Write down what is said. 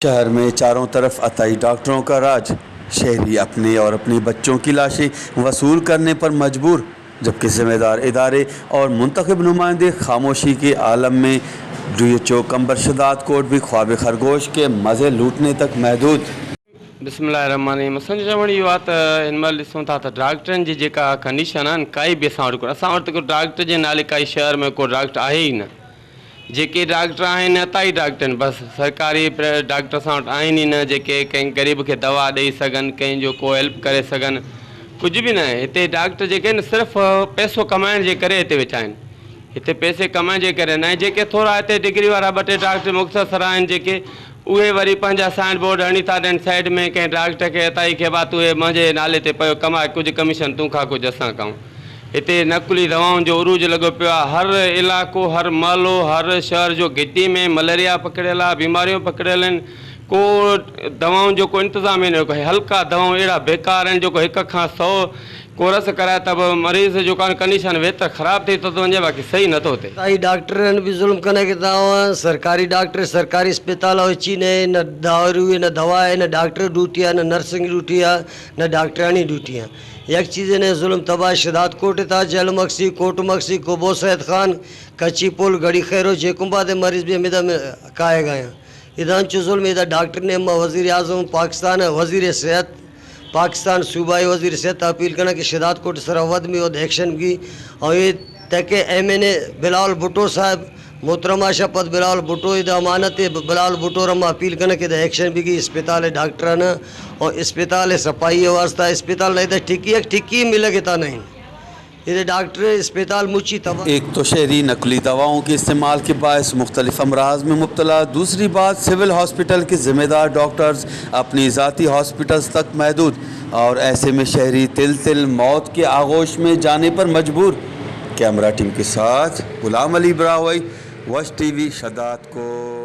शहर में चारों तरफ अताई डॉक्टरों का राज। शहरी अपने और अपने बच्चों की लाशें वसूल करने पर मजबूर, जबकि जिम्मेदार इदारे और मुंतखब नुमाइंदे खामोशी के आलम में। DHO Qambar Shahdadkot भी ख्वाब खरगोश के मज़े लूटने तक महदूद। बिस्मिल्लाहिर्रहमानिर्रहीम। असांजो चवणु इहो आहे त हिन महिल ॾिसूं था त डॉक्टरनि जी जेका कंडीशन आहे न, काई बि असां वटि कोन्हे। असां वटि त को डॉक्टर जे नाले काई शहर में को डॉक्टर आहे ई न। जेके डॉक्टर आहिनि, अताई डॉक्टर आहिनि बसि। सरकारी डॉक्टर असां वटि आहिनि ई न, जेके कंहिं ग़रीब खे दवा ॾेई सघनि, कंहिंजो को हेल्प करे सघनि। कुझु बि न आहे हिते। डॉक्टर जेके आहिनि, सिर्फ़ु पैसो कमाइण जे करे हिते वेठा आहिनि। हिते पैसे कमाइण जे करे न। ऐं जेके थोरा हिते डिग्री वारा ॿ टे डॉक्टर मुख़्तसर आहिनि जेके, उहे वरी पंहिंजा साइन बोर्ड हणी था ॾियनि साइड में कंहिं डॉक्टर खे, अताई खे, बा तूं हे मुंहिंजे नाले ते पियो कमाए, कुझु कमीशन तूं खा, कुझु असां खाऊं। हिते नक़ली दवाउनि जो उरूज लॻो पियो आहे। हर इलाइक़ो, हर मोहलो, हर शहर जो घिटी में मलेरिया पकड़ियल आहे, बीमारियूं पकड़ियल आहिनि। को दवाउनि जो को इंतज़ाम ई न। हल्का दवाऊं अहिड़ा बेकार आहिनि, जेको हिक खां 100 कोर्स कराए त बि मरीज़ जो कंडीशन वेतर ख़राबु थी थो वञे, बाक़ी सही नथो थिए। अताई डॉक्टर भी जुल्म करने के सरकारी डॉक्टर, सरकारी अस्पताल अच्छी नहीं। न दारू है, न दवा है, न डॉक्टर ड्यूटी है, न नर्सिंग ड्यूटी है, न डॉक्टरानी ड्यूटी है। एक चीज़ ने जुल्म तबाह। शदाद कोट था, जैल मक्सी, कोट मक्सी, कोबो सैद खान, कच्ची पुल, गड़ी खैरो, जेकुम्बा मरीज भी हमें काए गए। इधर जुल्म, इधर डॉक्टर ने वज़ीर आज़म पाकिस्तान, वज़ीर सेहत पाकिस्तान, सूबाई वजीर सेहत अपील करना कि शदाद कोट सरावद में और एक्शन की और ये तक एमएनए बिलावल भुट्टो साहब, मोहतरमा शपथ बिलावल भुट्टो, इधर अमानत बिलावल भुट्टो रमा अपील करना कि इधर एक्शन भी की अस्पताल है डॉक्टर न और अस्पताल है सफाई वास्ता। अस्पताल नहीं तो टिक्की, एक टिक्की मिलेगी नहीं। इधर डॉक्टर अस्पताल मुची तबाह। एक तो शहरी नकली दवाओं के इस्तेमाल के बायस मुख्तलिफ अमराज में मुबतला, दूसरी बात सिविल हॉस्पिटल के ज़िम्मेदार डॉक्टर्स अपनी ज़ाती हॉस्पिटल्स तक महदूद और ऐसे में शहरी तिल तिल मौत के आगोश में जाने पर मजबूर। कैमरा टीम के साथ गुलाम अली ब्रावई, वश टीवी, शदाद कोट।